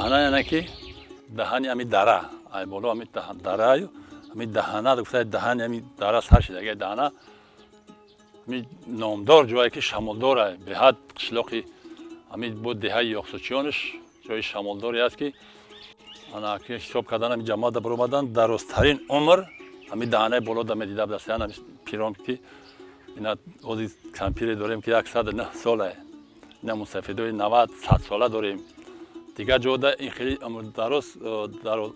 Даҳана яъне ки даҳани ҳами дара, ай боло ҳами дараю ҳами даҳана гуфта даҳани ҳами дара сар шидаги даҳана ҳами номдор ҷое ки шамолдора беҳад қишлоқи ҳами бо деҳаи Ёқсучиёнаш ҷои шамолдоре аст ки ана ки ҳисоб кардан ҳами ҷамоат баромадан дарозтарин умр ҳами даҳанаи боло да медида будастиян ҳами пирон ки ина ози кампире дорем ки 109 солае, ина мусафидои 90-100 сола дорем. Дигар ҷода ин хеле дароз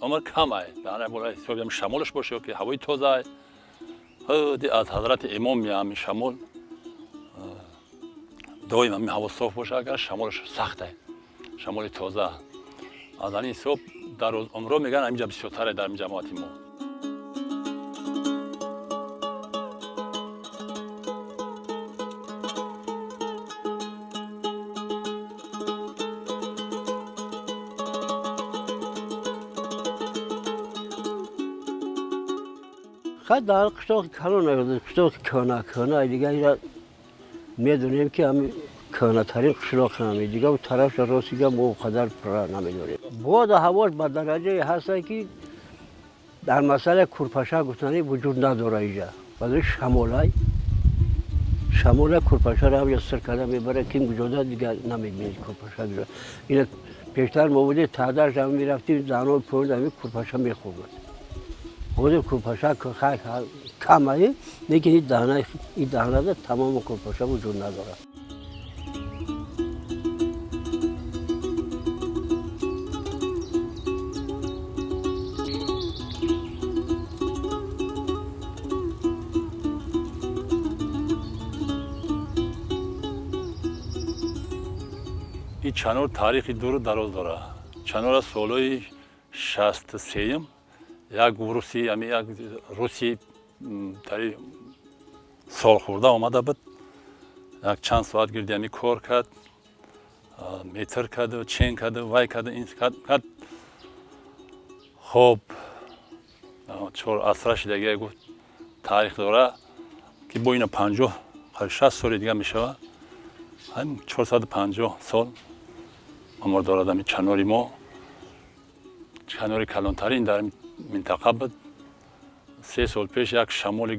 умр камае. Даҳанаи боло ҳисоби ҳами шамолаш боша ки ҳавои тозае аз ҳазрати имом ҳами шамол доим ҳами ҳаво соф боша, агар шамолаш сахтае, шамоли тоза. Аз ҳамин ҳисоб дароз умро мегӯянд ҳаминҷа бисёртаре дар ин ҷамоати мо. Хай дар қишлоқи калон, қишлоқи кӯҳна кӯҳна дига ира медонем ки ҳами кӯҳнатарин қишлоқ ҳами дига тарафша ростига мо қадар пурра намедонем. Боду ҳавош ба дараҷае ҳастад ки дар масъалаи курпаша гуфтанӣ вуҷуд надорад иҷа. Баъди шамолай шамолай курпашаро ҳамҷа сир карда мебарад, ким куҷода дига намебинед курпаша. Ина пештар мо будем таъдарш ҳам мерафтим, занои поин ҳами курпаша мехӯрданд. Ҳозир курпаша камае, лекин ин даҳанада тамоми курпаша вуҷуд надорад. Ин чанор таърихи дуру дароз дорад. Чанора солҳои 63-юм як руси, ами як руси тари солхӯрда омада буд. Як чанд соат гирди ами кор кард, метр карду, чен карду, вай карду, ин кард. Хоб 4 асра шидагия гуфт таърих дора ки бо ина 50 60 соли дига мешавад. Ҳам 450 сол умр дорад ами чанори мо. Чанори калонтарин дар минтақа буд. 3 сол пеш як шамоли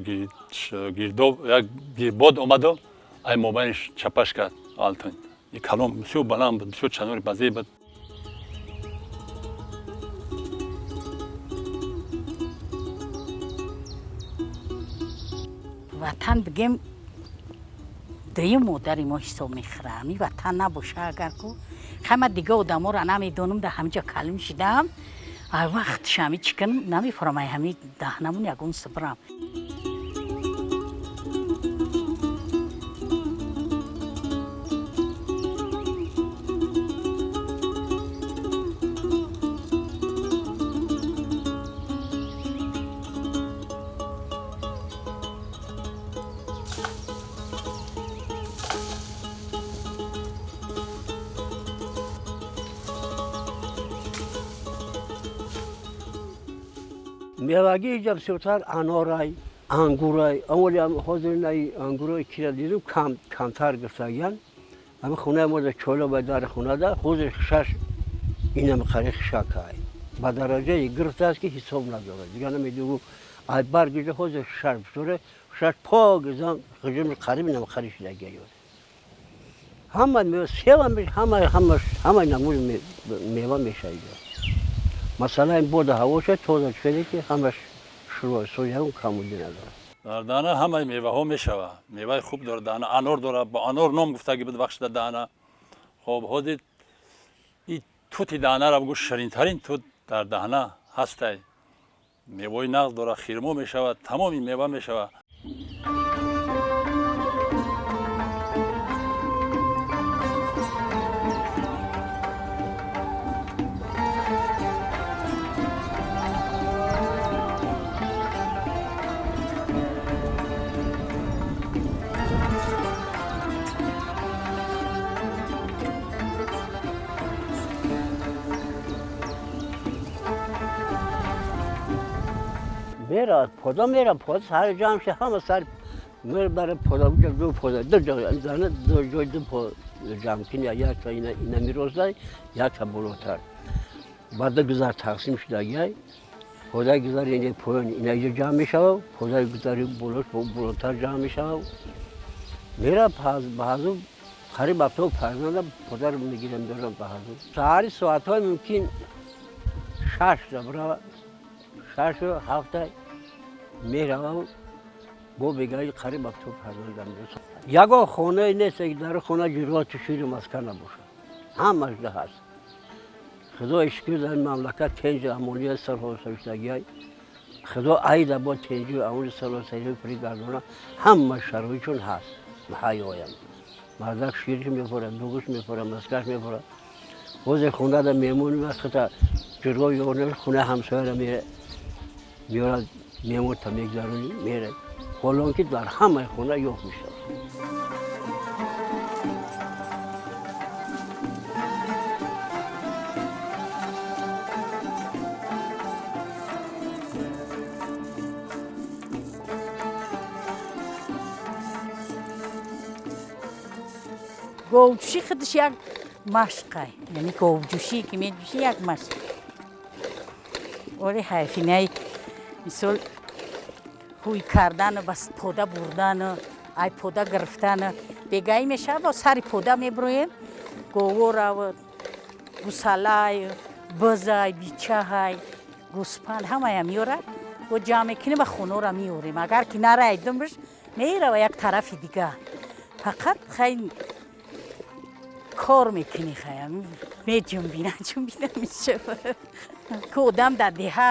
гирдоб, як бод омаду ай мобайниш чапаш кард алтун. И калон бисёр баланд буд, бисёр чанори базӣ буд. Ватан бигем дуюм модари мо ҳисоб мехӯра. Ҳами ватан набоша агар ку хама дига одаморо намедонам, дар ҳамиҷа калим шидам. Ай вақтш ҳами чӣ кунам намефурам, ай ҳами даҳнамун ягон сибрам. Мевагӣ иҷа бисёртар анорай, ангурай. Амоли ҳозир най ангурой кира дидум камтар гирифтагиян. Ами хонаи мо чола ба дари хонада ҳозир хишаш инам қари хишакай. Ба дараҷае гирифтааст ки ҳисоб надорад. Дига намедугу ай барг иҷа ҳозир хишаш бисёре, хишаш пок зан хижим қариб инам қари шидагия. Ҳама мева сева ҳама ҳама ҳама намуд мева мешавад иҷа. Масалан боду ҳавоша тоза чизе ки ҳамаш шуро соягон камудӣ надорад. Дар даҳана ҳамаи меваҳо мешавад. Меваи хуб дорад даҳана, анор дорад, бо анор ном гуфтагӣ буд вақт даҳана. Хоб ҳозир и тути даҳанаро бигӯ ширинтарин тут дар даҳана ҳастай. Мевои нағз дорад, хирмо мешавад, тамоми мева мешавад. Мера пода мера пода сар ҷамъ шуда ҳама сар мера барои пода уҷа ду пода ду ҷой зана ду ҷой ду пода ҷамъ кини якта ина ина мирозда якта болотар. Баъда гузар тақсим шудагиай. Подаи гузар ине поён инаҷо ҷамъ мешавад, подаи гузари болош болотар ҷамъ мешавад. Мера ба ҳазу қариб 70 фарзанда подар мегирам, меорам ба ҳазу. Саҳари соатҳои мумкин 6 бирава, 6 7 меравам, бо бегаи қариб 70 фарзанда мерасам. Ягон хонае нест, ки дар хона ҷирғоту шири маска набошад. Ҳамаш да ҳаст. Худои шукр, дар мамлакат тенҷу амония сарҳосариштагиай. Худо айда бо тенҷу амони сарҳосари пури гардона, ҳама шароитшон ҳаст. Ҳайоям мардак шириш мефорад, дугуш мефорад, маскаш мефорад. Ҳозир хонада меҳмон вақта ҷирго ёр, хонаи ҳамсояра меорад, меҳмонта мегзаронӣ, мерад. Ҳолон ки дар ҳамаи хона ёфт мешавад. Говҷӯшӣ худаш як машқай, яъне говҷӯшӣ ки меҷӯшӣ, як машқ. Оли ҳайфинаи, мисол, ҳуй кардану ба пода бурдану ай пода гирифтану бегаӣ мешавад, бо сари пода мебироем. Говорав, гусалай, бизай, бичаҳай, гӯспанд, ҳамая меорад, бо ҷамъ мекунем, ба хонора меорем. Агар ки нараидумбиш, мерава як тарафи дига. Фақат хай кор мекунӣ, хай меҷунбӣ, наҷунбӣ намешава. Ки одам дар деҳа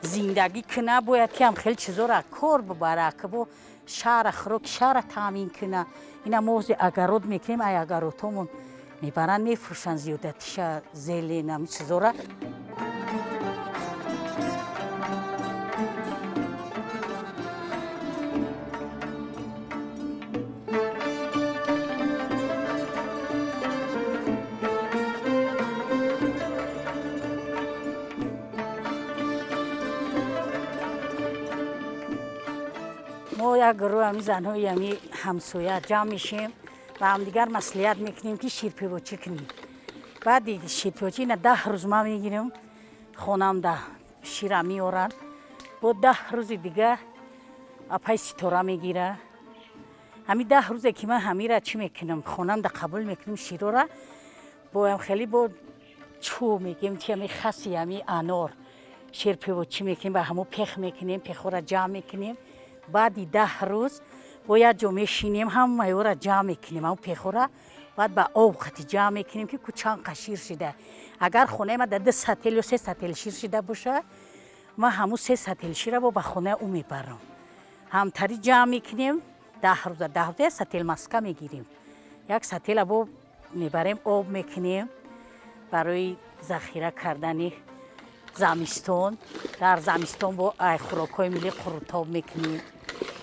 зиндагӣ куна, бояд ки ҳам хеле чизоро кор бибара, ки бо шаҳра хӯроки шаҳра таъмин куна. Ина мо ҳозир огород мекунем, ай огородҳомон мебаранд, мефурӯшанд зиёдатиша, зелень, ами чизора. Мо як гурӯҳ ами занҳои ами ҳамсоя ҷамъ мешем ва ҳамдигар маслиҳат мекунем, ки ширпевочӣ кунем. Баъди ширпевочӣ ина 10 рӯз ман мегирам, хонамда шира меоранд, бо 10 рӯзи дига апай Ситора мегира. Ҳами 10 рӯзе ки ман ҳамира чӣ мекунам, хонамда қабул мекунем широра, боям хеле бо чӯ мегем, чи ами хаси ами анор ширпевочӣ мекунем, ба ҳамо пех мекунем, пехора ҷамъ мекунем. Баъди 10 рӯз бо як ҷо мешинем, ҳамаёра ҷамъ мекунем, ҳамо пехора баъд ба об қати ҷамъ мекунем, ки ку чанд қа шир шида. Агар хонаи ма дар ду сател ё се сател шир шида бошад, ман ҳамун се сател шира бо ба хонаи ӯ мебарам. Ҳамтари ҷамъ мекунем 10 рӯза, 10 рӯза як сател маска мегирем, як сатела бо мебарем, об мекунем барои захира кардани замистон. Дар замистон бо ай хӯрокҳои миллӣ қурутоб мекунем,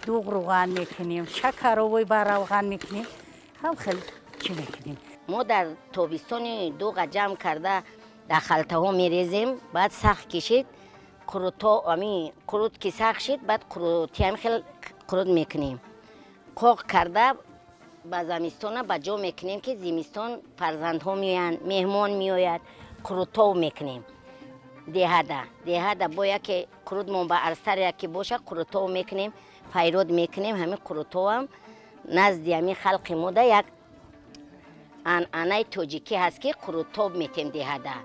дуғ руған мекунем, шакаровои баравған мекунем, ҳам хеле чӣ мекунем. Мо дар тобистони дуға ҷамъ карда дар халтаҳо мерезем. Баъд сахт кишид қуруто, ами қурут ки сахт шид, баъд қурутиам хел қурут мекунем, қоқ карда ба замистона ба ҷо мекунем, ки зимистон фарзандҳо меоянд, меҳмон меояд, қурутов мекунем. Деҳада бо яке қурутмон ба арстар яке боша, қурутов мекунем, файрод мекунем. Ҳамин қурутовам назди ҳамин халқи мода як анъанаи тоҷикӣ ҳаст, ки қурутоб метем. Деҳада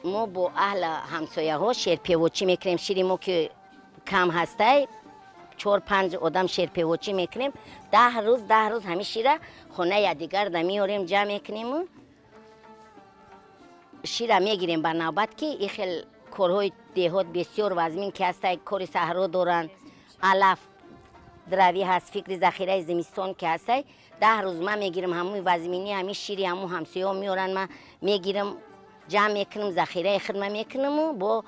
мо бо аҳла ҳамсояҳо шерпевочӣ мекунем. Шири мо ки кам ҳастай, чор панҷ одам шерпевочӣ мекунем. 10 рӯз, 10 рӯз ҳамин шира хонаи якдигарда меорем, ҷамъ мекунему шира мегирем ба навбат, ки и хел корҳои деҳот бисёр вазмин ки ҳастай, кори саҳро доранд, алаф дравӣ ҳаст, фикри захираи зимистон ки ҳастай. 10 рӯз ман мегирам ҳамои вазминӣ, ҳамин шири ҳамун ҳамсояҳо меоранд, ман мегирам, ҷамъ мекунам, захираи хидма мекунаму бо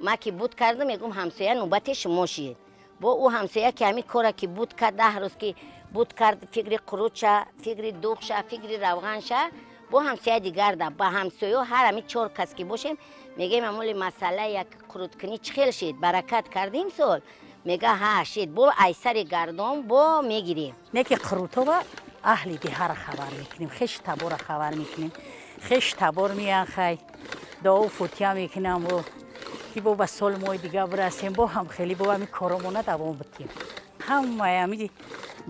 ма ки буд кардам, мегӯм: «Ҳамсоя, нӯбати шумо шид». Бо ӯ ҳамсоя ки ҳамин кора ки буд кард, 10 рӯз ки буд кард, фикри қурутша, фикри дуғша, фикри равғанша, бо ҳамсоя дигарда ба ҳамсоё ҳар ҳамин чор кас ки бошем, мегӯем: «Амоли масъала як қуруткунӣ чӣ хел шид? Баракат кардим сол?» Мега: «Ҳа, шид». Бо айсари гардон бо мегирем. Не ки қурутова аҳли деҳаро хабар мекунем, хеши табора хабар мекунем. Хеш табор меян, хай, дуо фотиҳа мекунам, ки бо ба соли моҳи дига бирасем, бо ҳам хеле бо ҳами коромона давом битем. Ҳамаи ҳами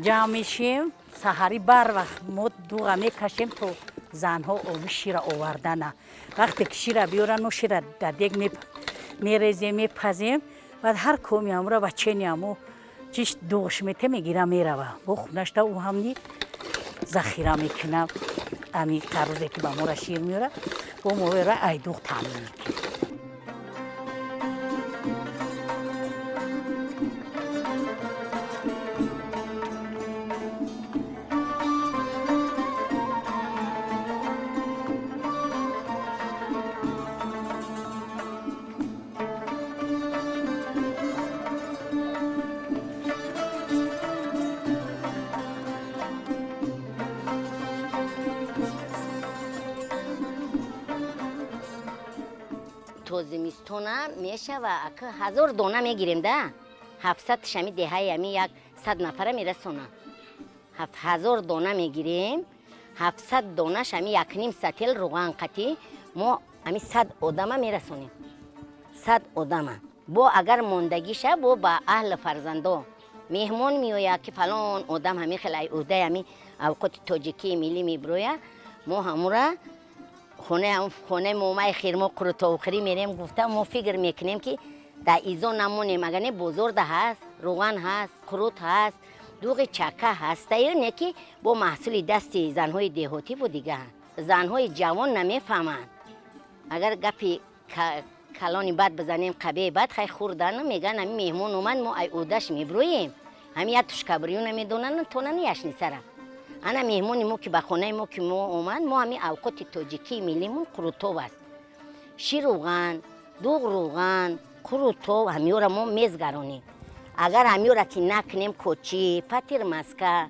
ҷамъ мешем саҳарӣ, барвақт мо дуға мекашем, то занҳо оби шира овардана. Вақте ки шира биёран, мо шира дар дег мерезем, мепазем. Баъд ҳар коми ҳамура ба чени ҳамо чиш дуғш мете, мегира, мерава бо хунашта. Ӯ ҳамни захира мекуна. Ами қарӯзе ки ба мора шир меёра, бо моера айдуғ таъмин мекунем. То зимистона мешава, ака, 1000 дона мегирем да, 700 шами деҳаи ами 100 нафара мерасона. 1000 дона мегирем, 700 донаш ами 1,5 сател руған қатӣ мо ами 100 одама мерасонем, 100 одама. Бо агар мондагиша, бо ба аҳли фарзандо меҳмон меояд, ки фалон одам ҳами хел ай уҳдаи ами авқоти тоҷикии миллӣ мебироя, мо ҳамура хонаи момаи хирмо қурутовхӯрӣ мерем. Гуфта, мо фикр мекунем, ки дар изо намонем. Агар не, бозорда ҳаст, руған ҳаст, қурут ҳаст, дуғи чака ҳастаю, не ки бо маҳсули дасти занҳои деҳотӣ бу. Дига занҳои ҷавон намефаҳманд. Агар гапи калони бад бизанем, қабеи бад, хай, хӯрдану мегӯянд, ҳами меҳмон омад, мо ай ӯдаш мебироем. Ҳами як тушкабрию намедонанд, тонани яшнисара. Ана меҳмони мо ки ба хонаи мо ки мо омад, мо ҳами авқоти тоҷикии миллимон қурутов аст: шир, руған, дуғ, руған, қурутов. Ҳамиёра мо мезгаронем. Агар ҳамиёра ки накунем, кочи фатир, маска,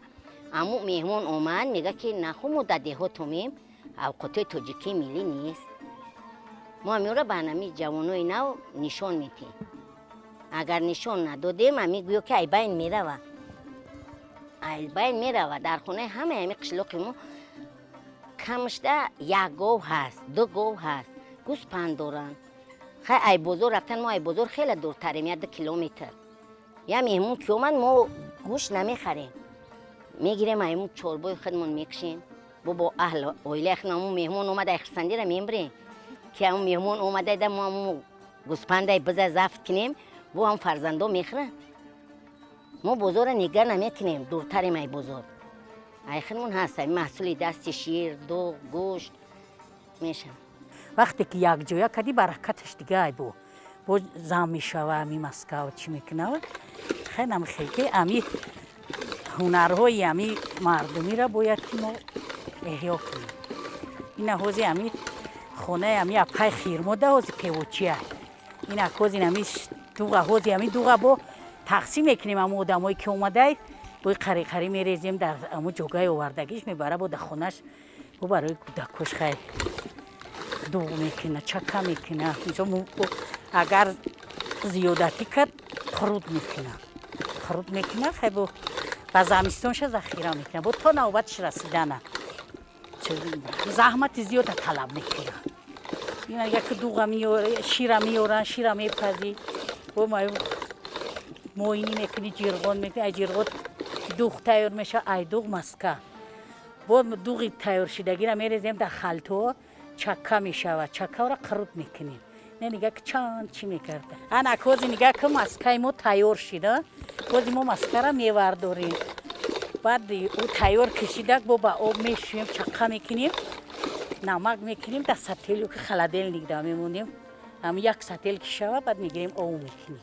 аму меҳмон омад, мега, ки наху мо дар деҳот омем, авқотҳои тоҷикии миллӣ нест. Мо ҳамиёра ба ҳанами ҷавонои нав нишон медиҳем. Агар нишон надодем, ҳами гӯё ки айбайн мерава, айбайн мерава. Дар хонаи ҳамаи ҳами қишлоқи мо камшда як гов ҳаст, ду гов ҳаст, гӯспанд доранд. Хай, ай бозор рафтан, мо ай бозор хеле дуртарем, 1-2 километр. Я меҳмон ки омад, мо гӯшт намехарем, мегирем, айму чорбои худмон мекушем, бо аҳл оилаи худмон. Аму меҳмон омад, ай хурсандира мебирем, ки аму меҳмон омада, мо аму гӯспандай биза зафт кунем, бо ҳам фарзандо мехӯранд. Мо бозорро нигаҳ намекунем, дуртарем ай бозор. Ай худмон ҳаст ами маҳсули дасти: шир, дуғ, гӯшт мешавад. Вақте ки якҷоя кардӣ, баракаташ дига ай бо зам мешава. Ами маскав чӣ мекунава, хелам хел ки ами ҳунарҳои ами мардумиро бояд ки мо эҳё кунем. Ина ҳози ами хонаи ами апай хирмода ҳози певочия. Ина ҳози ами дуға, ҳози ами дуға бо тақсим мекунем. Амо одамое ки омадай, бои қари-қари мерезем, дар амо ҷогаи овардагиш мебара, бо дар хонаш бо барои кӯдакош, хай, дуғ мекуна, чака мекуна. Агар зиёдатӣ кард, қурут мекуна, қурут мекуна. Хай, бо ба замистонша захира мекуна, бо то навбатиш расидана заҳмати зиёда талаб мекуна. Яке дуға шира меёран, шира мепазӣ, бо моинӣ мекунӣ, ҷирғон мекунӣ, ай ҷирғот дуғ тайёр мешава, ай дуғ маска. Бо дуғи тайёршидагиро мерезем дар халтҳо, чакка мешавад, чаккаро қурут мекунем. Не, нига ки чанд чӣ мекарда. Ана кози нига ки маскаи мо тайёр шида. Кози мо маскара мевардорем. Баъд ӯ тайёр кашидак, бо ба об мешӯем, чаққа мекунем, намак мекунем, дар сателю ки холодильник да мемонем. Ҳам як сател ки шава, баъд мегирем, об мекунем.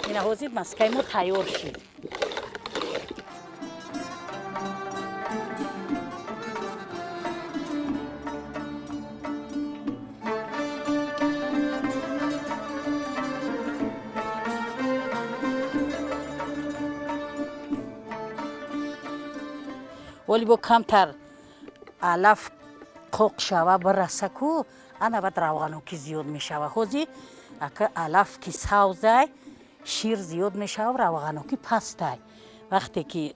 Ина ҳозир маскаи мо тайёр шид. Оли бо камтар алаф қоқ шава, бираса ку, ана баъд равғанокӣ зиёд мешава. Ҳозир ака алаф ки савзай, шир зиёд мешава, равғанокӣ пастай. Вақте ки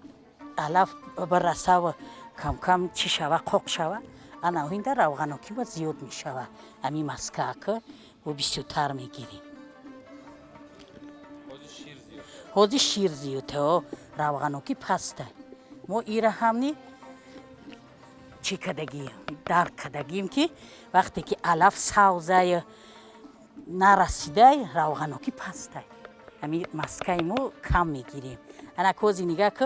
алаф бирасава, камкам чӣ шава, қоқ шава, Ана ҳинда равғанокӣ ба зиёд мешавад. Ҳамин маскаака бо бисёртар мегирем. Ҳозир шир зиёд, равғанокӣ паста. Мо ира ҳамни чӣ кардагием, дарк кардагием, ки вақте ки алаф савзай нарасидай, равғанокӣ пастай. Ҳамин маскаи мо кам мегирем. Ана кози нигаҳ ки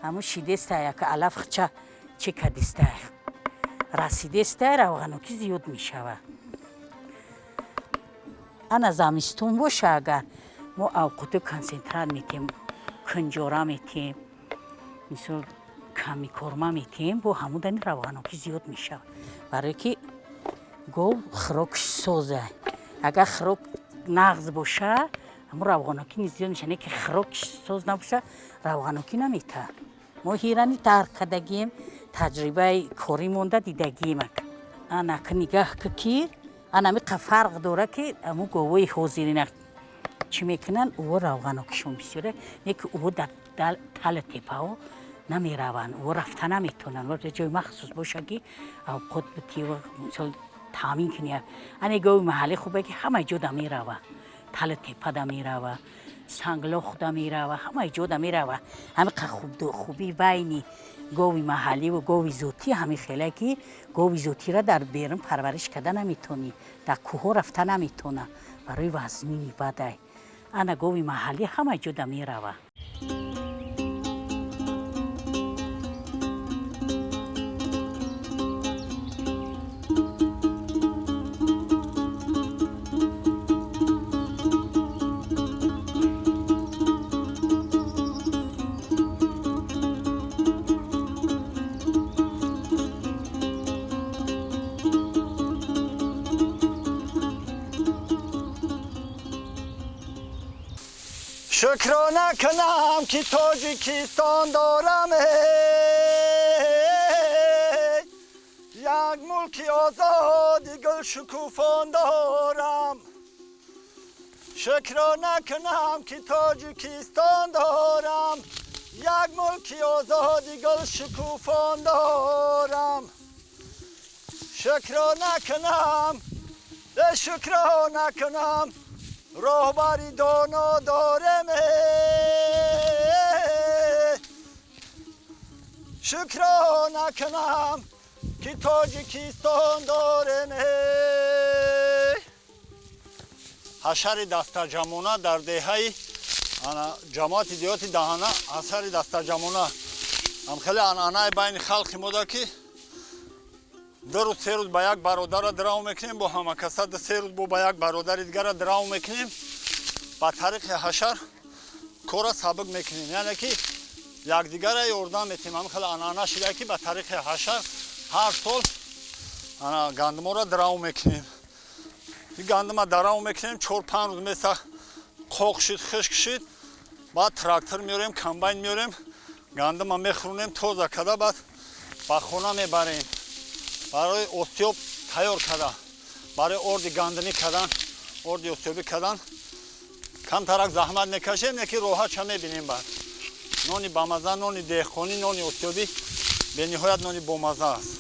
ҳамун шидестай, ка алаф хча чӣ кардистай, расидестай, равғанокӣ зиёд мешавад. Ана замистон боша, агар мо авқоту консентрат метем, кунҷора метем, мисол камикорма метем, бо ҳамудани равғанокӣ зиёд мешавад. Барое ки гов хӯрокш созай. Агар хӯрок нағз боша, ҳамун равғанокӣ низ зиёд мешавад. Не ки хӯрокш соз набоша, равғанокӣ наметаҳад. Мо ҳирани дарк кардагием, таҷрибаи корӣ монда дидагием. Анака нигаҳ ки ки ана миқа фарқ дора, ки ҳамун говои ҳозирина чӣ мекунанд, ӯво равғанокишон бисёре, не ки ӯво дар тала тепаҳо намераванд, ӯво рафта наметавонанд. Ҷои махсус боша, ки авқот битӣ, мисол таъмин кунӣ. Ане гови маҳаллӣ хубе, ки ҳамаи ҷода мерава, тала тепада мерава, санглохда мерава, ҳамаи ҷода мерава. Ҳамиқа хубии байни гови маҳалливу гови зотӣ ҳамин хеле, ки гови зотиро дар берун парвариш карда наметавонӣ, дар кӯҳҳо рафта наметавона, барои вазнини бадай. Ана гови маҳаллӣ ҳамаи ҷода мерава. Шукрона кунам, ки Тоҷикистон дорам, як мулки озоди гулшукуфон дорам. Шукрона кунам, ки Тоҷикистон дорам, як мулки озоди гулшукуфон дорам. Шукрона кунам, шукрона кунам, роҳбари доно дорем. Шукрона кунам, ки Тоҷикистон дорем. Ҳашари дастаҷамона дар деҳаи ҷамоати деҳоти Даҳана. Ҳашари дастаҷамона ҳам хеле анъанаи байни халқи мода, ки 2 рӯз, 3 рӯз ба як бародара драв мекунем, бо ҳамакаса 2-3 рӯз бо ба як бародари дигара драв мекунем. Ба тариқи ҳашар кора сабук мекунем, яъне ки якдигара ёрдам метиҳем. Ҳам хеле анъана шуда, ки ба тариқи ҳашар ҳар сол ана гандуморо драв мекунем. Гандума дарав мекунем, 4-5 рӯз меса қоқ шид, хушк шид, баъд трактор меорем, комбайн меорем, гандума мехӯронем, тоза карда, баъд ба хона мебарем, барои осиёб тайёр карда, барои орди гандумӣ кардан, орди осиёбӣ кардан. Камтарак заҳмат мекашем, не ки роҳатша мебинем. Баъд нони бамаза, нони деҳқонӣ, нони осиёбӣ бениҳоят нони бомаза аст.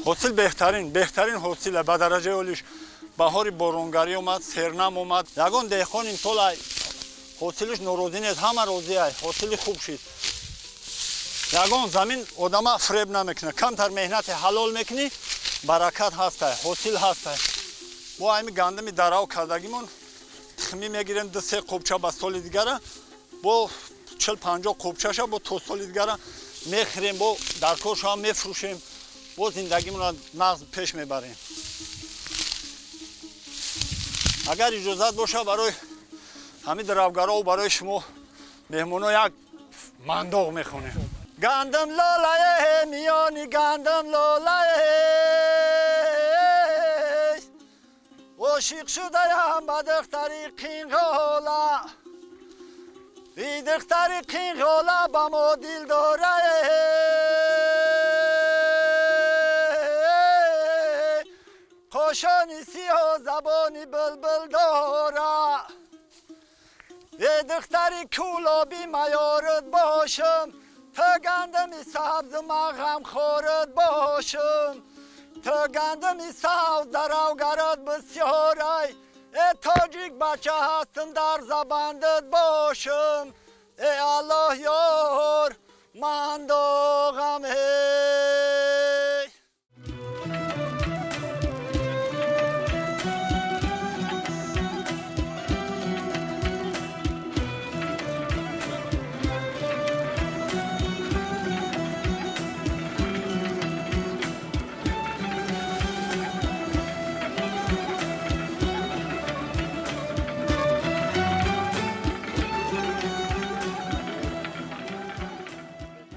Ҳосил беҳтарин, беҳтарин ҳосила, ба дараҷаи олиш. Баҳори боронгарӣ омад, сернам омад. Ягон деҳқон имсол ҳосилиш норозӣ нест, ҳама розиай, ҳосили хуб шид. Ягон замин одама фиреб намекунад. Камтар меҳнати ҳалол мекунӣ, баракат ҳастай, ҳосил ҳастай. Мо ҳами гандуми дарав кардагимон тухмӣ мегирем, 2-3 қубча ба соли дигара, бо 40-50 қубчаша бо то соли дигара мехӯрем, бо дар коршоам мефурӯшем, бо зиндагимонро нағз пеш мебарем. Агар иҷозат боша, барои ҳамин дравгарову барои шумо меҳмоно як мандоғ мехонем. Гандум лолае, миёни гандум лолае, ошиқ шудаям ба духтари қинғола. И духтари қинғола ба мо дил дорае. Чошони сиёҳ забони булбул дора. Э духтари кӯлоби маёрат бошам, ту гандами сабз ман ғамхорат бошам. Ту гандами сабз даравгарат бисёрай, э тоҷик бача ҳастам дар забандат бошам. Э Аллоҳ ёр ман доғам эй.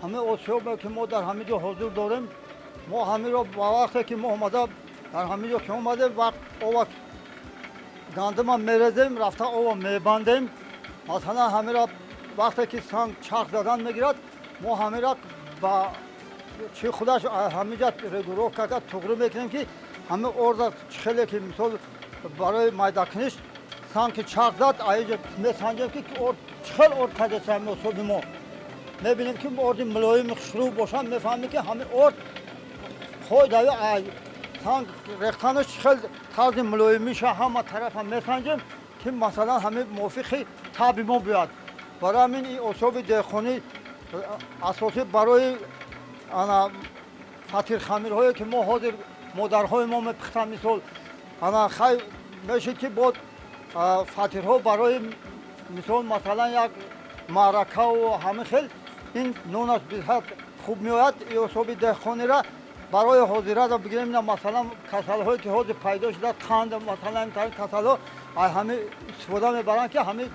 Ҳамин осиёбе ки мо дар ҳамин ҷо ҳозир дорем, мо ҳаминро ба вақте ки мо омада дар ҳамин ҷо ки омадем, вақт ова гандума мерезем, рафта ова мебандем. Масалан ҳаминро вақте ки санг чарх задан мегирад, мо ҳаминро ба чи худаш ҳамин ҷо регулировка карда туғрӣ мекунем, ки ҳамин орда хеле ки мисол барои майдакуниш санг ки чарх зад, аиҷо месанҷем ки орд хел орд кардеса ҳамин осиёби мо. Мебинем ки орди мулоими хушрӯ бошанд, мефаҳмем ки ҳамин орд хойдави санг рехтанаш хел тарзи мулоимиша ҳама тарафа месанҷем, ки масалан ҳамин мувофиқи таби мо биёяд. Барои ҳамин ин осиёби деҳқонӣ асосӣ барои ана фатирхамирҳое ки мо ҳозир модарҳои мо мепухтанд, мисол ана хай мешид ки бод фатирҳо барои мисол масалан як маъракаву ҳамин хел ин нонаш бисёр хуб меояд. Ин осиёби деҳқонира барои ҳозирада бигирем, ина масалан касалҳое ки ҳозир пайдо шуда, қанд масалан ин тари касалҳо ҳамин истифода мебаранд, ки ҳамин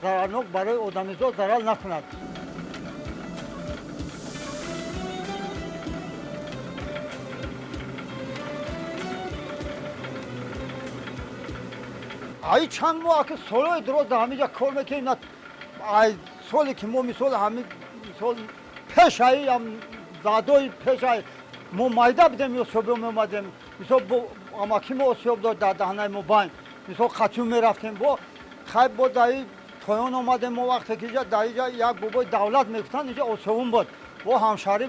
зарарнок барои одамизод зарар накунад. Ай чанд моҳ ки солҳои дуроз дар ҳамин ҷо кор мекунем, ай соле ки мо мисол ҳамин мисол пеш ай ваъдои пеш ай мо майда будем, осиёбиё меомадем, мисол бо амаки мо осиёб дошт дар даҳнаи мо байн, мисол қатю мерафтем, бо хай бо даи поён омадем. Мо вақте ки иҷа дар иҷа як бобои давлат мегуфтанд, иҷа осиёбун буд, бо ҳамшаҳрӣ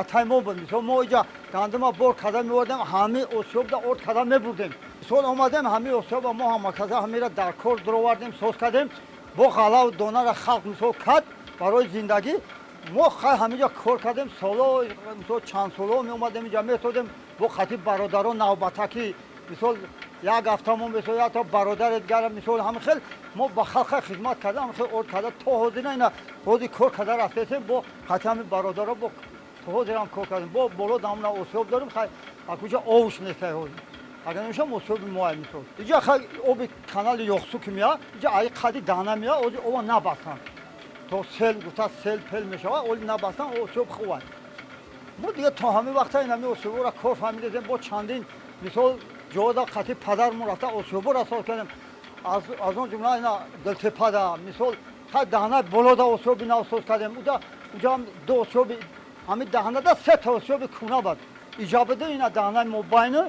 атай мо буд. Мисол мо иҷа гандума бор карда меовардем, ҳамин осиёбда орд карда мебурдем. Мисол омадем ҳамин осиёба мо ҳамаказа ҳамира дар кор дуровардем, соз кардем, бо ғалаву донара халқ мисол кард барои зиндагӣ. Мо хай ҳамин ҷо кор кардем, соло мисол чанд соло меомадем инҷа месодем бо қати бародарон навбатакӣ, мисол як ҳафта мо мисол як та бародари дигара, мисол ҳамин хел мо ба халқа хизмат карда, ҳамин хел орд карда то ҳозир ина ҳозир кор карда рафтесем бо қати ҳамин бародаро, бо то ҳозирам кор кардем. Бо боло дамна осиёб дорем, хай акуҷа овуш нест ҳозир, агар намешам осиёби моа мисол иҷа хай оби канали Ёхсу ки меяд, иҷа ай қади даҳна меяд, ҳозир ова набастанд то сел гуфта сел пел мешавад, оли набастанд, осиёб хубад. Мо дига то ҳамин вақта ин ҳамин осиёбора кор фаҳмидесем. Бо чандин мисол ҷода қати падармон рафта осиёбора соз кардем, аз он ҷумла ина Дилтепада мисол хай даҳнаи болода осиёби нав соз кардем, уҷа ду осиёби ҳамин даҳнада се та осиёби куна бад иҷабида ина даҳнаи мобайну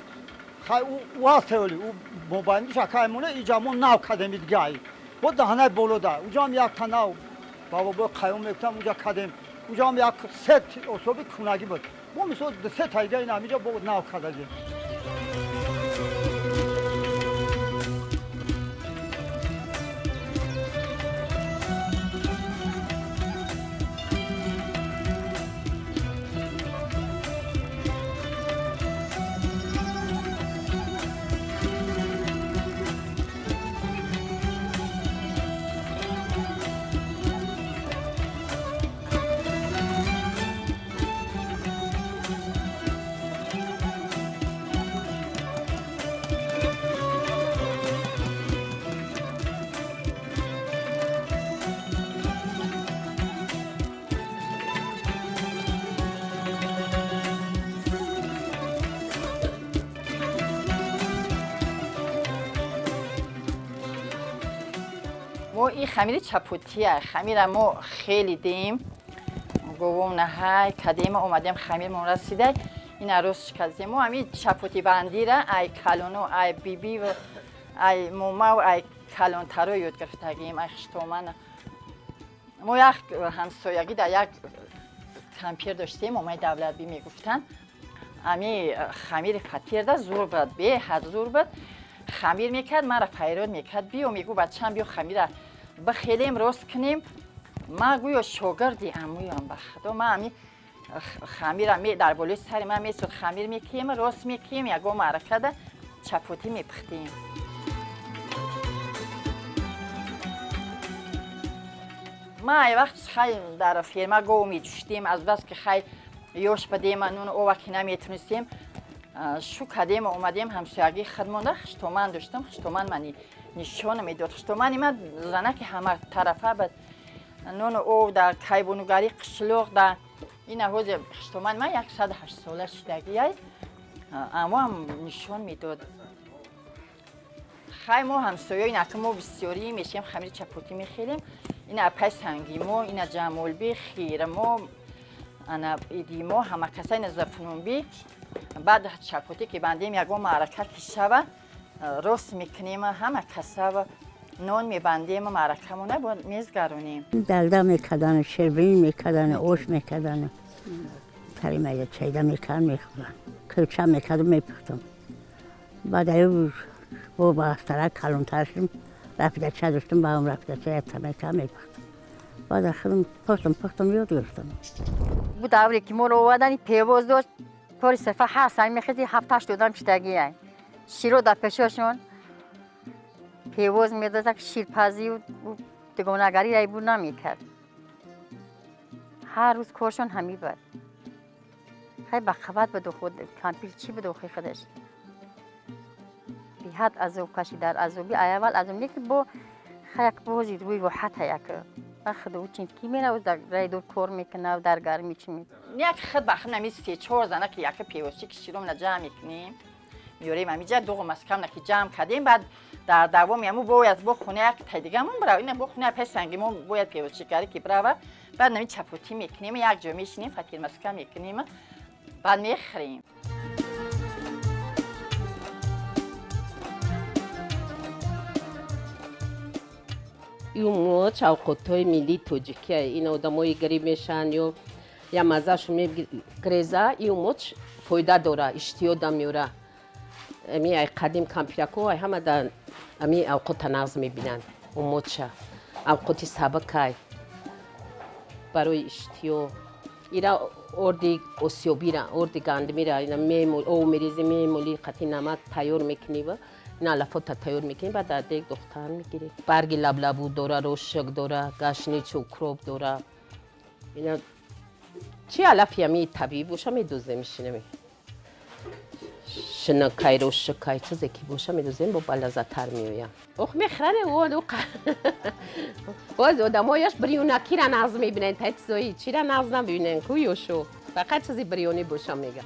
хай ӯ ҳаст оли ӯ мобайниш акай моне иҷа мо нав кардем дигаи бо даҳнаи болода уҷаам як та нав ба бобои Қаюм мегуфтам уҷа кардем, уҷаам як се осиёби кунагӣ буд, мо мисол се та дига ина ҳаминҷа бо нав кардагем. Мо ин хамири чапутия, хамира мо хеле дем, говом наҳай кадема омадем, хамирмон расидай. ина рост кардем. Мо ҳами чапоти бандира ай калоно, ай биби, ай момав, ай калонтаро ёд гирифтагием, ай хиштомана. Мо як ҳамсоягӣ дар як кампир доштем, омаи Давлатбӣ мегуфтанд. Ами хамири фатирда зур буд, беҳад зур буд. Хамир мекард, мара файрод мекард, биё, мегӯ, бачам, биё хамира бихелем, рост кунем. Ма гӯё шогирди амӯям, ба худо, ма ами хамира дар болои сари ман месуд, хамир мекием, рост мекием, ягон маъракада чапотӣ мепухтем. Ма ай вақт хай дар ферма гов меҷӯштем, аз бас ки хай ёш бадем, нуну ова ки наметунистем, шу кардем, омадем ҳамсоягии худ монда, хуштоман доштам, хуштоман мани нишон медод. Хуштомани ман занаки ҳама тарафа бад, нуну ов дар кайбонугарӣ, қишлоқ дар ина. Ҳозир хуштомани ман 108 сола шидагиай, амоам нишон медод. Хай мо ҳамсоё ина ки мо бисёрӣ мешем, хамири чапотӣ мехелем. Ина апай Сангимо, ина Ҷамолбӣ, Хирмо, ана Идимо, ҳама каса, ина Зафнунбӣ. Баъд чапотӣ ки бандем, ягон маърака ки шава, рост мекунем, ҳама каса нон мебандем, маъракамона бояд мезгаронем. Далда мекардан, ширбинӣ мекардан, ош мекардан, тари майда чайда мекардан, мехӯрдан. Кӯлча мекардам, мепухтам. Баъд аю бо ба астарак калонтар шудам, рафидача доштам, ба он рафидача якта мекардам, мепухтам. Баъд худам пухтам, пухтам, ёд гирифтам. Бу давре ки моро овардани, певоз дошт, тори сефа ҳар сар мехези, ҳафташт одам шидагиай, широ дар пешошон певоз медодак, ширпазию дугонагарӣ райбу намекард. Ҳар рӯз коршон ҳамин буд. Хай ба қават буду, худ кампир чӣ буду, охи худаш беҳад азоб кашид, дар азоби аввал азоб не ки бо хай як бози рӯи роҳата, як худу чин ки меравад, дар райдур кор мекунад, дар гармӣ чӣ мекунад. Як худ ба худ нами се чор зана ки яка певозчи ки широмна ҷамъ мекунем, меёрем ҳамиҷа, дуғу маскамна ки ҷамъ кардем, баъд дар давоми ҳаму бояд бо хона як тай дигамон бирав, ина бо хона пай Сангимо бояд певозчигарӣ ки бирава. Баъд нами чапотӣ мекунем, як ҷо мешинем, фатирмаска мекунем, баъд мехӯрем. Ю авқотҳои миллии тоҷикия. Ин одамои гариб мешаванд ё я маззашу мегреза, ин умоч фоида дора, иштиҳо меёра. Ами ай қадим кампирако ай ҳама да ами авқота нағз мебинанд. Умоча авқоти сабакай барои иштиҳо. Ира орди осиёбира, орди гандумира ина об мерези, мемолӣ, қати намак тайёр мекунӣ ва ин алафота тайёр мекунӣ, баъд дар дег духтан мегирӣ. Барги лаблабу дора, рошак дора, гашничу, укроп дора. Ина чи алафи ами табиӣ боша, медозем, мешинем, шинакай, рошакай, чизе ки боша медозем, бо балаззаттар меоям. Ох, мехӯране. Боз одамояш бирёнакира нағз мебинанд, та чизои чира нағз набинанд ку, ёшо фақат чизи бирёнӣ боша мега.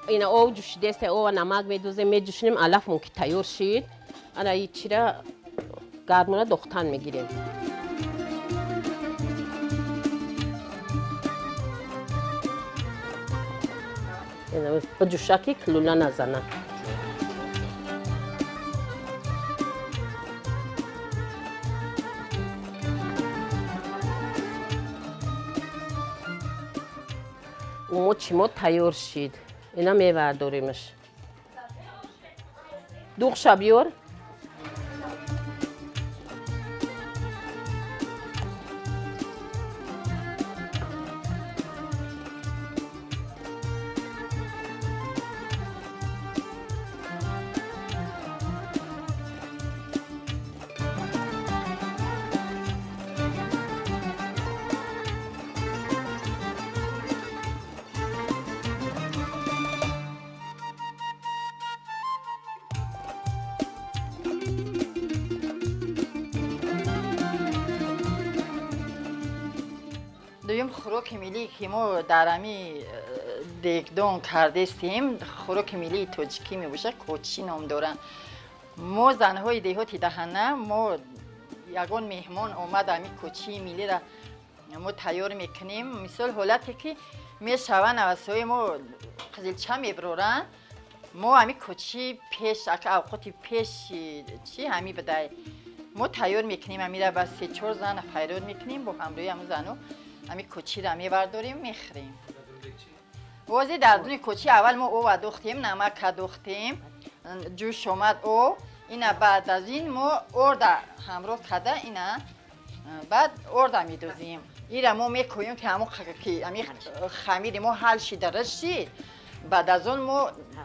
Ина об ҷӯшидест, ова намак медозем, меҷӯшонем. Алафмон ки тайёр шид, ана и чира гармона дохтан мегирем. Биҷӯша ки кулула назана. Умочи мо тайёр шид, ина мевардоримаш. Дуғша биёр. Дуюм хӯроки миллие ки мо дар ами дегдон кардестем, хӯроки миллии тоҷикӣ мебошад, кочӣ ном доранд. Мо занҳои деҳоти Даҳана, мо ягон меҳмон омад, ами кочии миллиро мо тайёр мекунем. Мисол, ҳолате ки Мешава навасои мо қизилча меброранд. Мо ҳами кочи пеш, авқоти пеши чи ҳами бидай. Мо тайёр мекунем ҳамира, ба се-чор зана файрод мекунем, бо ҳамроҳи ҳамун зану ҳами кочира мебардорем, мехӯрем. Бози дар дуни кочи аввал мо ова духтем, намака духтем, ҷӯш омад об, ина баъд аз ин мо орда ҳамроҳ карда, ина баъд орда медозем. Ира мо мекӯем ки ҳамон ки ҳами хамири мо ҳал шида рашид, баъд аз он мо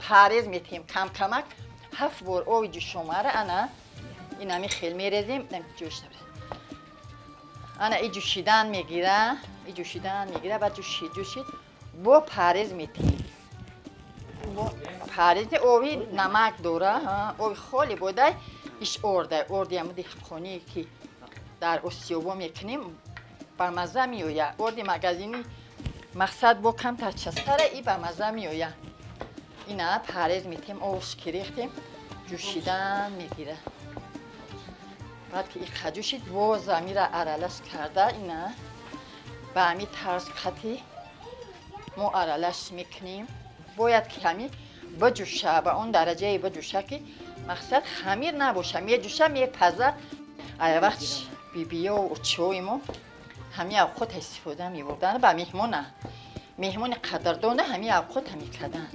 парез метиҳем кам-камак, 7 бор оби ҷӯшомара ана ин ҳами хел мерезем, ҷӯш ана и ҷӯшидан мегира, и ҷӯшидан мегира, баъд ҷӯшид, ҷӯшид, бо парез метиҳем. Бо парез оби намак дора, оби холи бодай, иш орда, орди ҳамун деҳқоние ки дар осиёбо мекунем, ба мазза меояд. Орди магазини мақсад бо камтар частара и ба мазза меояд. Ина парез метиҳем, обш ки рехтем, ҷӯшидан мегира. Баъд ки иқа ҷӯшид, боз амира аралаш карда, ина ба ҳами тарз қати мо аралаш мекунем. Бояд ки ҳами биҷӯша, ба он дараҷае биҷӯша ки мақсад хамир набоша, меҷӯша, мепаза. Ая вақт бибиё учиҳои мо ҳами авқота истифода мебурданд ба меҳмона. Меҳмони қадрдона ҳами авқота мекарданд.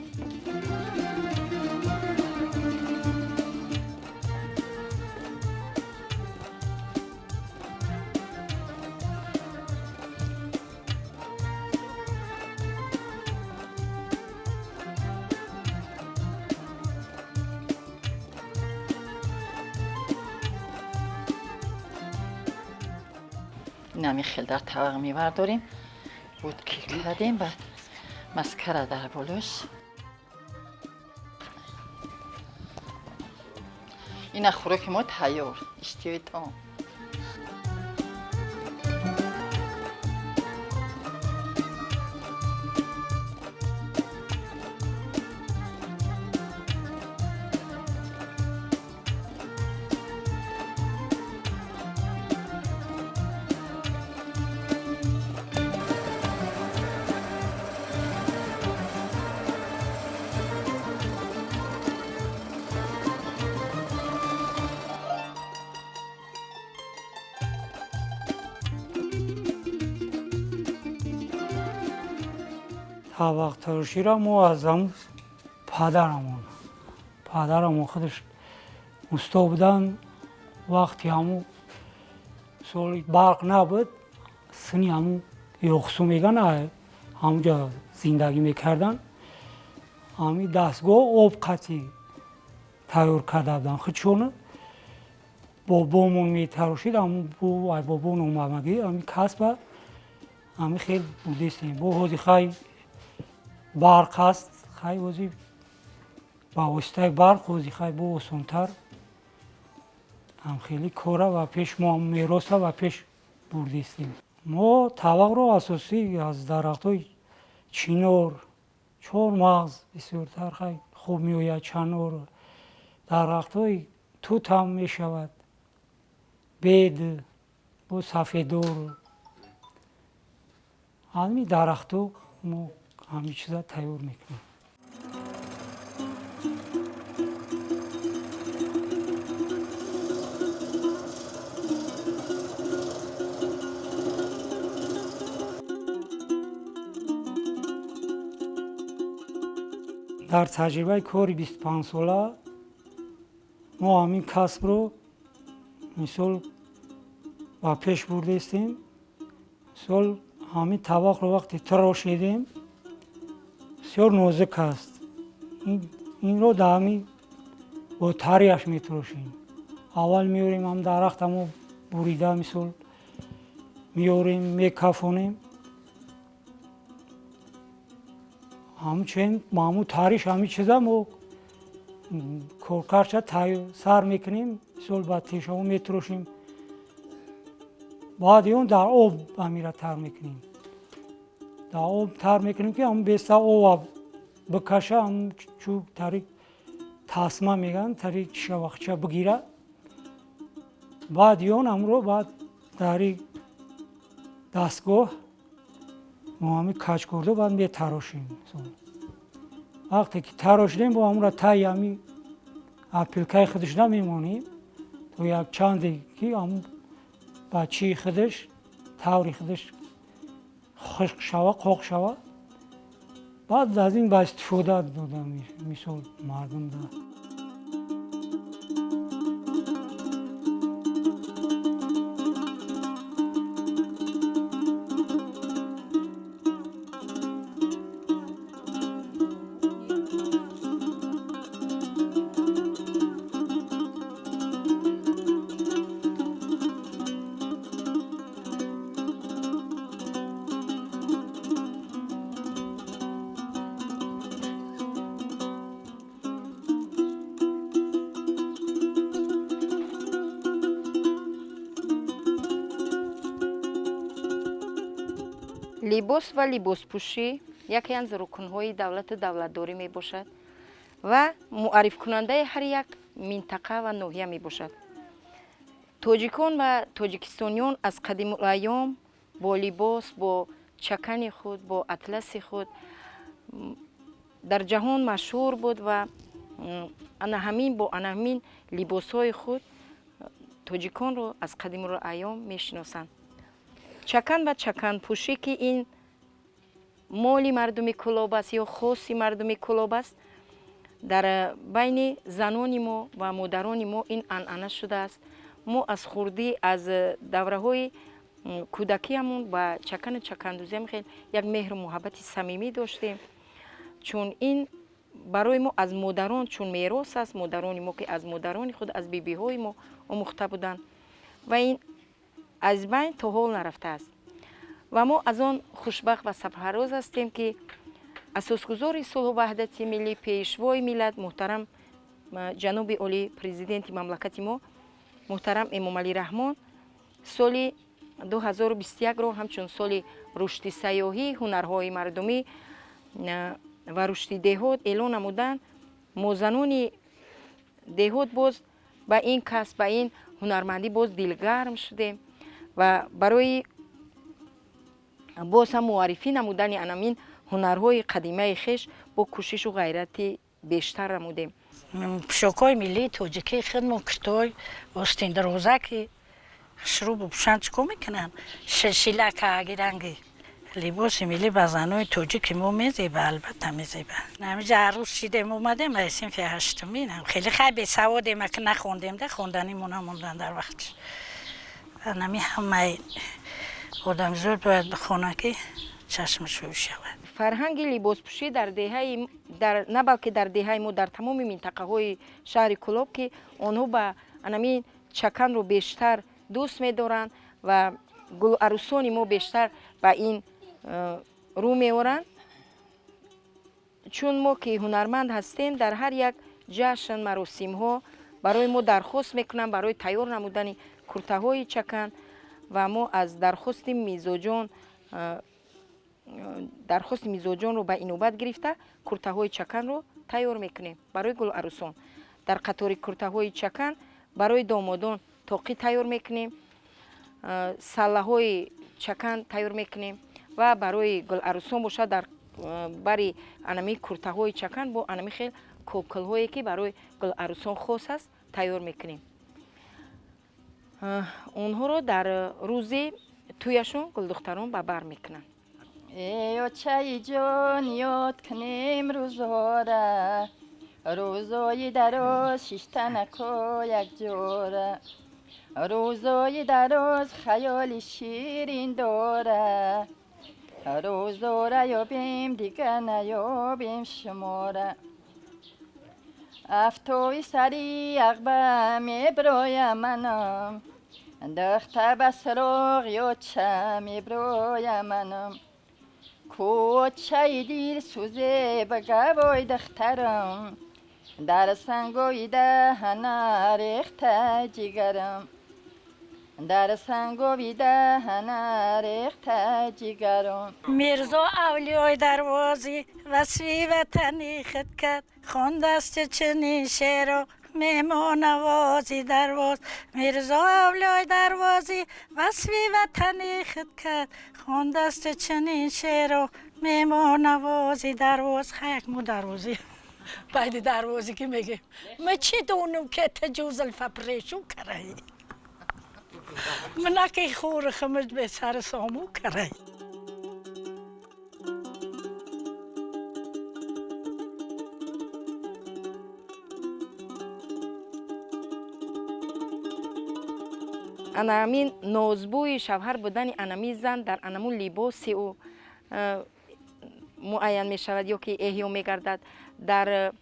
Инами хел дар тавақ мебардорем, буд ки кардем, баъд маскара дар болош. Ина хӯроки мо тайёр, иштиҳои том. Табақтароширо мо аз ҳамун падарамон худаш усто будан. Вақти ҳамун соли барқ набуд, сини ҳамун ёхсу меган, ҳамунҷо зиндагӣ мекардан. Ҳамин дастгоҳ об қатӣ тайёр карда будан худшона. Бобомон метарошид, ҳамун бобон омадагӣ ҳамин касба ҳамин хел будистем. Бо ҳози хай барқ аст, хай ҳози ба воситаи барқ ҳози хай бо осонтар ҳам хеле кора ва пеш мо мероса ва пеш бурдистем. Мо тавақро асосӣ аз дарахтҳои чинор, чормағз бисёртар хай хуб меояд, чанор, дарахтҳои тут ҳам мешавад, бед, бо сафедор. Ҳамин дарахтҳо мо ҳамин чиза тайёр мекунем. Дар таҷрибаи кори 25-сола мо ҳамин касбро мисол ба пеш бурдестем. Мисол ҳамин табақро вақте тарошидем, бисёр нозук аст. Инро дар ҳамин бо тарияш метарошем. Аввал меорем ҳам дарахтамо бурида, мисол меорем, мекафонем. Ҳамчунин маъмул тариш ҳамин чиза мо коркарча сар мекунем, мисол ба тешаҳо метарошем. Баъди он дар об ҳамира тар мекунем. Дар об тар мекунем ки ҳамун беста об бикаша, ҳамун чӯб тари тасма мегӯянд, тари чишавақча бигира. Баъди он ҳамро баъд дари дастгоҳ Мо ҳамин каҷкордо баъд метарошем. Вақте ки тарошидем, бо ҳамонро таи ҳами апилкаи худаш намемонем то як чанде ки ҳамун ба чии худаш, таври худаш хушк шава, қоқ шава. Баъд аз ин ба истифода дода, мисол, мардум да. Либос ва либоспӯшӣ яке аз рукнҳои давлату давлатдорӣ мебошад ва муаррифкунандаи ҳар як минтақа ва ноҳия мебошад. Тоҷикон ва тоҷикистониён аз қадимулайём бо либос, бо чакани худ, бо атласи худ дар ҷаҳон машҳур буд ва ана ҳамин бо ана ҳамин либосҳои худ тоҷиконро аз қадимулайём мешиносанд. Чакан ва чаканпӯшӣ, ки ин моли мардуми Кӯлоб аст ё хоси мардуми Кӯлоб аст, дар байни занони мо ва модарони мо ин анъана шудааст. Мо аз хурдӣ, аз давраҳои кӯдакиамон ба чакану чакандӯзиам хел як меҳру муҳаббати самимӣ доштем, чун ин барои мо аз модарон чун мерос аст. Модарони мо, ки аз модарони худ, аз бибиҳои мо омӯхта буданд ва ин аз байн то ҳол нарафтааст. Ва мо аз он хушбахт ва сарфароз ҳастем, ки асосгузори сулҳу ваҳдати миллӣ, пешвои миллат, муҳтарам ҷаноби олӣ, президенти мамлакати мо муҳтарам Эмомалӣ Раҳмон соли 2021-ро ҳамчун соли рушди сайёҳӣ, ҳунарҳои мардумӣ ва рушди деҳот эълон намуданд. Мо занони деҳот боз ба ин касб, ба ин ҳунармандӣ боз дилгарм шудем ва барои боз ҳам муаррифӣ намудани анамин ҳунарҳои қадимаи хеш бо кӯшишу ғайрати бештар намудем. Пӯшокҳои миллии тоҷикии худмо, китой, остиндароза, ки хушрӯ бупӯшанд, чӣ кор мекунанд? Шилшилака аги ранги либоси миллӣ ба занои тоҷики мо мезеба, албатта мезеба. Ҳамиҷа арӯс шидем, омадем ба синфи ҳаштуминам. Хеле хай бесаводем, аки нахондем да, хонданимо намондан дар вақтш. Анами ҳамаи одамзод бояд бихонад, ки чашмаш рӯй шавад. Фарҳанги либоспӯшӣ дар деҳаи дар, на балки дар деҳаи мо, дар тамоми минтақаҳои шаҳри Кӯлоб, ки онҳо ба анамин чаканро бештар дӯст медоранд ва гуларӯсони мо бештар ба ин рӯ меоранд. Чун мо ки ҳунарманд ҳастем, дар ҳар як ҷашн, маросимҳо барои мо дархост мекунанд барои тайёр намудани куртаҳои чакан ва мо аз дархости мизоҷон, дархости мизоҷонро ба инобат гирифта, куртаҳои чаканро тайёр мекунем барои гуларӯсон. Дар қатори куртаҳои чакан барои домодон тоқӣ тайёр мекунем, саллаҳои чакан тайёр мекунем ва барои гуларӯсон бошад, дар бари анами куртаҳои чакан бо анами хел кокилҳое, ки барои гуларӯсон хос аст, тайёр мекунем. Онҳоро дар рӯзи тӯяшон гулдухтарон ба бар мекунанд. Эй очаи ҷон, ёд кунем рӯзора, рӯзои дароз шиштанако якҷора, рӯзои дароз хаёли ширин дора, рӯзора ёбем, дига наёбем шумора. Афтои сари ағба меброям манам, духта ба суроғ ёча меброям манам, кӯчаи дилсӯзе ба гавои духтарам, дар сангои даҳана рехта ҷигарам, дар сангои даҳана рехта ҷигарам. Мирзо Авлиёи Дарвозӣ васфи ватани худ кард, хондаст чунин шеъро. Меҳмоннавози Дарвоз, Мирзо Авлиёи Дарвозӣ васфи ватани худ кард, хондасту чунин шеъро меҳмоннавози Дарвоз. Хаяк мо дарвозӣ байди дарвозӣ ки мегем, ма чӣ донам, ки ту зулфа прешу караи, манаки хӯру химиҷ бесару сому караи. Анамин нозбӯи шавҳар будани анами зан дар анаму либоси ӯ муайян мешавад ё ки эҳё мегардад дар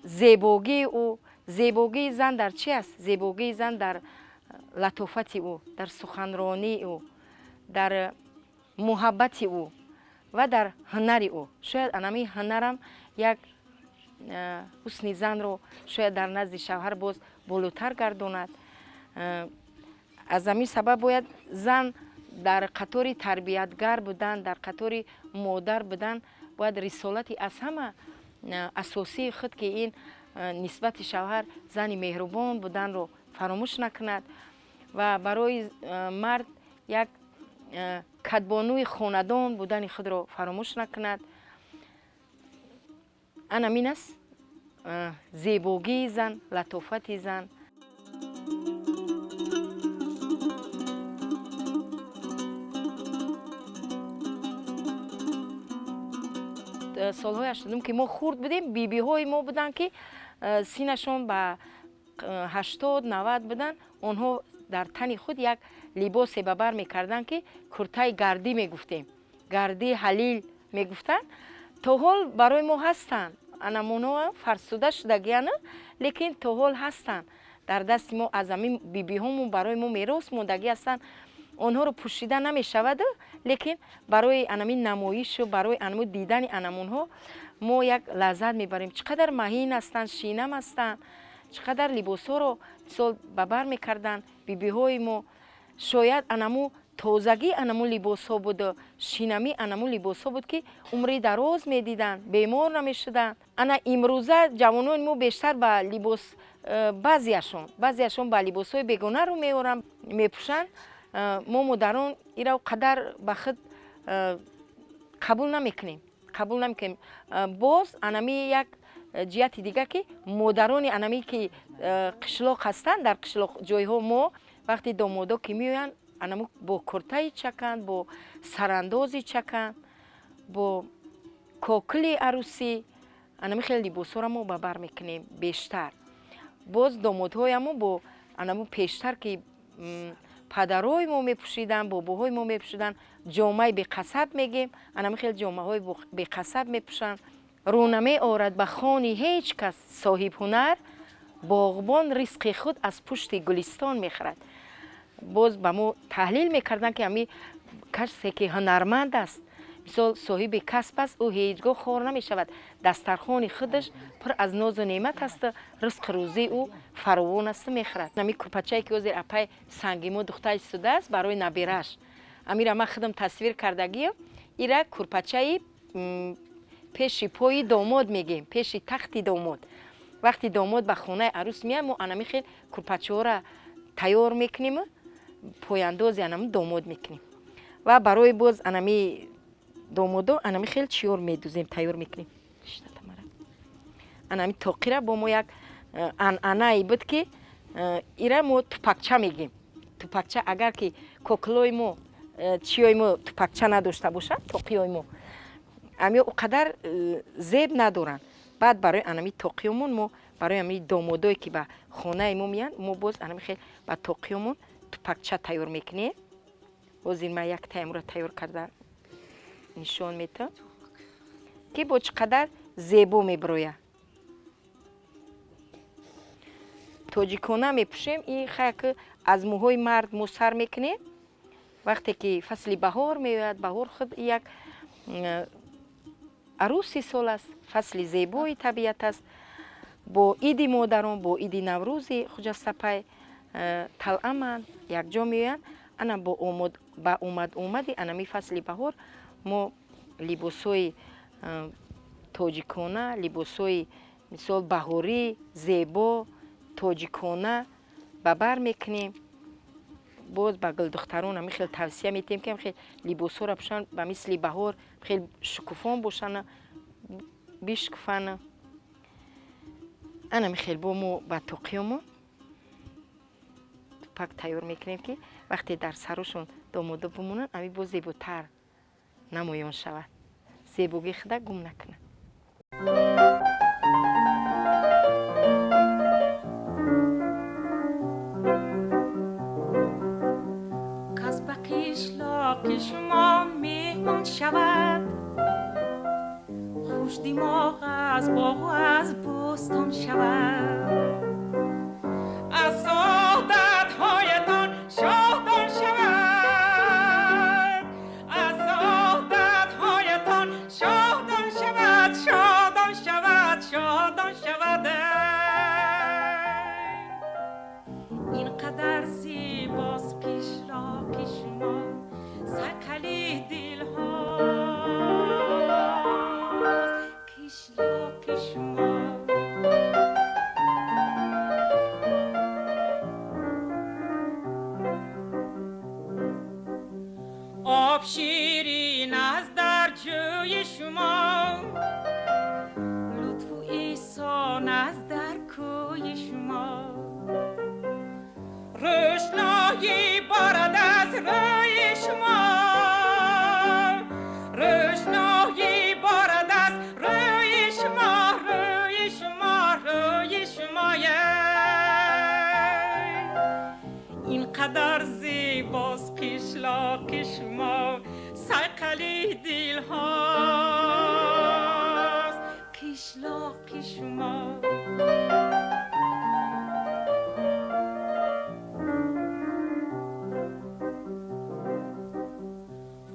зебогии ӯ. Зебогии зан дар чи аст? Зебогии зан дар латофати ӯ, дар суханронии ӯ, дар муҳаббати ӯ ва дар ҳунари ӯ. Шояд анами ҳунарам як ҳусни занро шояд дар назди шавҳар боз болотар гардонад. Аз ҳамин сабаб бояд зан дар қатори тарбиятгар будан, дар қатори модар будан бояд рисолати аз ҳама асосии худ, ки ин нисбати шавҳар зани меҳрубон буданро фаромӯш накунад ва барои мард як кадбонуи хонадон будани худро фаромӯш накунад. Анамин аст зебогии зан, латофати зан. Солҳои 80-ум ки мо хурд будем, бибиҳои мо буданд, ки синашон ба 80-90 буданд. Онҳо дар тани худ як либосе ба бар мекарданд, ки куртаи гардӣ мегуфтем, гардии ҳалил мегуфтанд. То ҳол барои мо ҳастанд, анамонҳо фарсуда шудагиянд, лекин то ҳол ҳастанд дар дасти мо. Аз ҳамин бибиҳомон барои мо мерос мондагӣ ҳастанд. Онҳоро пӯшида намешавад, лекин барои анамин намоишу барои анаму дидани анамонҳо мо як лаззат мебарем. Чӣ қадар маҳин ҳастанд, шинам ҳастанд, чӣ қадар либосҳоро мисол ба бар мекарданд бибиҳои мо. Шояд анаму тозагӣ анаму либосҳо буд, шинамӣ анаму либосҳо буд, ки умри дароз медиданд, бемор намешуданд. Ана имрӯза ҷавонони мо бештар ба либос, баъзеашон ба либосҳои бегона рӯ меоранд, мепӯшанд. Мо модарон иро қадар ба худ қабул намекунем, қабул намекунем. Боз анами як ҷиҳати дига, ки модарони анами ки қишлоқ ҳастанд, дар қишлоқ ҷойҳо мо вақти домодо ки меоянд, анаму бо куртаи чаканд, бо сарандози чаканд, бо кокили арӯсӣ, анами хеле либосҳоро мо ба бар мекунем бештар. Боз домодҳоямо бо анаму пештар ки падарои мо мепӯшиданд, бобоҳои мо мепӯшиданд, ҷомаи беқасаб мегем, анами хеле ҷомаҳои беқасаб мепӯшанд. Рӯ намеорад ба хони ҳеҷ кас соҳибҳунар, боғбон ризқи худ аз пушти гулистон мехӯрад. Боз ба мо таҳлил мекарданд, ки ҳами касе ки ҳунарманд аст, мисол соҳиби касб аст, ӯ ҳеҷ гоҳ хор намешавад. Дастархони худаш пур аз нозу неъмат аст, ризқу рӯзии ӯ фаровон аст, мехӯрад. Ҳами курпачае ки ҳозир апай санги мо духта истодааст барои набираш, амира ман худам тасвир кардагиам, ира курпачаи пеши пои домод мегем, пеши тахти домод. Вақти домод ба хонаи арӯс меяд, мо анами хел курпачаҳоро тайёр мекунем, пояндози анами домод мекунем ва барои боз анами домодо анами хел чиёр медузем, тайёр мекунем. Анами тоқира бо мо як анъанае буд, ки ира мо тупакча мегем. Тупакча, агар ки кокилои мо, чиёи мо тупакча надошта бошад, тоқиёи мо ами о қадар зеб надоранд. Баъд барои анами тоқиёмон мо барои ами домодое ки ба хонаи мо меянд, мо боз анами хел ба тоқиёмон тупакча тайёр мекунем. Ҳозир ман як таямро тайёр карда нишон метам, ки бо чӣ қадар зебо мебирояд. Тоҷикона мепӯшем, ин хаяк аз мӯҳои мард мо сар мекунем. Вақте ки фасли баҳор меояд, баҳор худ як арӯси сол аст, фасли зебои табиат аст. Бо иди модарон, бо иди Наврӯзи Хуҷастапай талъаманд, якҷо меоянд. Ана ба омад-омади анами фасли баҳор мо либосҳои тоҷикона, либосҳои мисол баҳорӣ, зебо Тоҷикона ба бар мекунем. Боз ба гулдухтарон ҳамин хел тавсия метиҳем, ки хел либосҳоро пӯшанд, ба мисли баҳор хел шукуфон бошанд, бишкуфанд. Анами хел бо мо ба тоқиёмон тупак тайёр мекунем, ки вақте дар сарошон домода бимонанд, ами боз зеботар намоён шавад, зебогии худа гум накунад. Кас ба қишлоқи шумо меҳмон шавад, хушдимоғ аз боғу аз бӯстон шавад, аз одатҳоятон шодон шавад, аз одатҳоятон шодон шавад, шодон шавад, шодон шавад. Ин қадар зебост қишлоқи шумо, сайқали дилҳост қишлоқи шумо. Об ширин аст дар ҷӯи шумо, лутфу эҳсон аст дар кӯи шумо, рӯшноӣ борад аз рӯи шумо, рӯшноӣ борад аз рӯи шумо, рӯи шумо, рӯи шумо. Ин қадар зебост қишлоқи шумо, сайқали дилҳост қишлоқи шумо.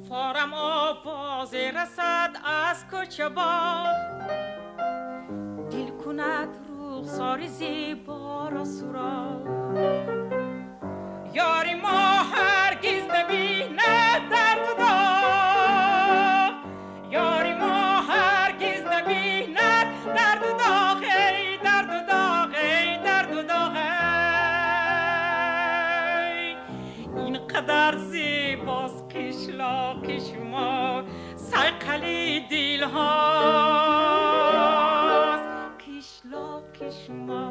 Форам овозе расад аз кӯчабоғ, дил кунад рухсори зеборо суроғ. Ёри мо ҳаргиз набинад дарду доғ, ёри мо ҳаргиз набинад дарду доғ, эй дарду доғ, эй дарду доғ, эй. Ин қадар зебост қишлоқи шумо, сайқали дилҳост қишлоқи шумо.